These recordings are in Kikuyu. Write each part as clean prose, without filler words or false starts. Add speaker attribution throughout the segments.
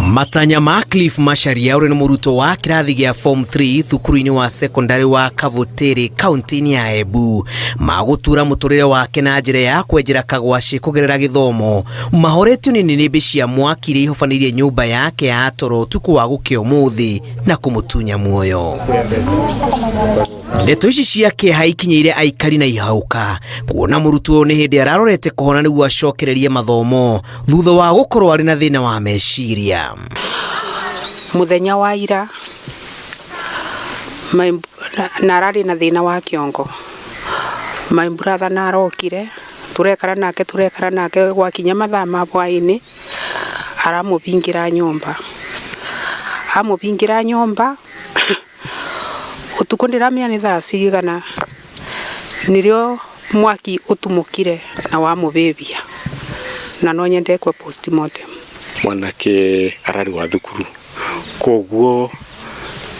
Speaker 1: Matanya ma Cliff Macharia ũrĩa nĩ mũrutwo wa kĩrathi gĩa form 3 thukuru-inĩ wa secondary wa Kavutiri kaunti-inĩ ya Embu magũtura mũtũrĩre wake na njĩra ya kwenjera kagwacĩ kũgerera gĩthomo mahoretio nĩ nĩnĩmbĩ cia mwaki iria ihobanĩirie nyũmba yake ya toro ũtukũ wa gũkĩa ũmũthĩ na kũmũtunya muoyo. Ndeto ici cia kĩeha ikinyĩire aikari na ihauka kuona mũrutwo nĩ hĩndĩ ararorete kũhona nĩguo acokererie mathomo thutha wa gũkorwo arĩ na thĩna wa meciria.
Speaker 2: Muthenya wa ira na ararĩ na thĩna wa kĩongo, my brother na arokire turekara nake turekara nake gwakinya mathaa ma hwaĩ-inĩ aramũbingĩra nyũmba, amũbingĩra nyũmba utuku ndiramenya nĩ thaa cigana nĩrĩo mwaki ũtumũkire na wamũvĩvia na no nyende ekwe postmortem.
Speaker 3: Mwanake ararĩ wa thukuru koguo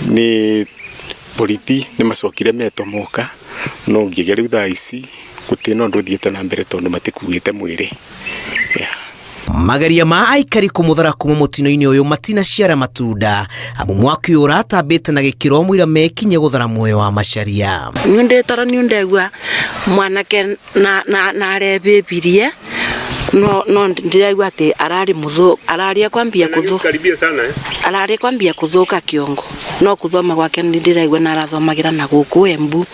Speaker 3: nĩ borithi nĩ macokire metwo moka no nginya rĩu thaa ici gũtirĩ na ũndũ ũthiĩte na mbere tondũ matikuĩte mwĩrĩ.
Speaker 1: Mageria ma aikari kũmũthara kuma mũtino-inĩ ũyũ matinaciara matunda amu mwaki ũyũ ũratambĩte na gĩkĩro mũira mekinye gũthara muoyo wa Macharia.
Speaker 4: Niĩ ndĩ toro nĩ ndegua mwanake na arebibirie no no ndiraigua atĩ ararĩ mũthũ ararĩ kwambia kũthũ ararĩ kwambia kũthũka kĩongo no kũthoma gwake nĩ ndĩraigua na arathomagira na gũkũ Embu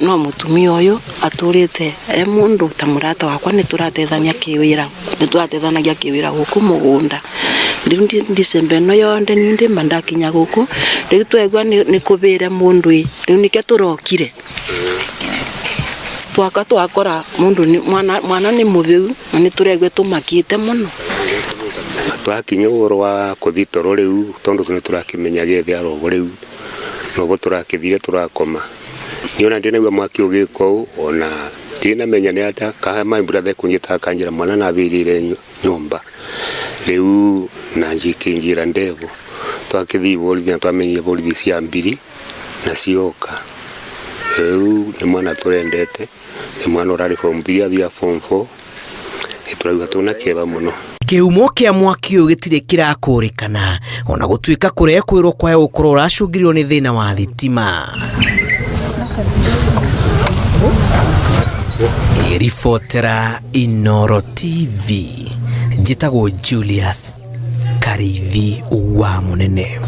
Speaker 4: no mũtumia ũyũ atũrĩte e mũndũ ta mũrata wakwa nĩ tũratethania kĩwĩra nĩ tũratethanagia kĩwĩra gũkũ mũgũnda rĩu December ĩno yonthe nĩ ndĩma ndakinya gũkũ rĩu twegua nĩ kũbĩre mũndũ ĩ rĩu nĩkĩo tũrokire twaka twakora mundu ni mwana mwana ni muthiu na ni turegwe tumakite muno.
Speaker 5: Twakinya uhoro wa kuthi toro riu tondu ni turakimenya gethe arogo riu nogo turakithire turakoma ni ona ndinaigua mwaki ugika uu ona ndinamenya ni ata kaha my brother kunyita akanjira mwana na abirire nyumba riu na njikinjira ndevo twakithi borithi na twamenyire borithi cia mbiri na cioka riu ni mwana turendete ni mwana urari form 3 athia form 4 nĩ tũraigua tũna kĩeva mũno.
Speaker 1: Kĩhumo kĩa mwaki ũyũ gĩtirĩ kĩrakũrĩkana ona gũtuĩka kũrekwĩrwo kwaya gũkorwo ũracũngĩrĩrio nĩ thĩna wa thitima. Ribotera Inooro TV, njĩtagwo Julius Karĩithi wa Mũnene.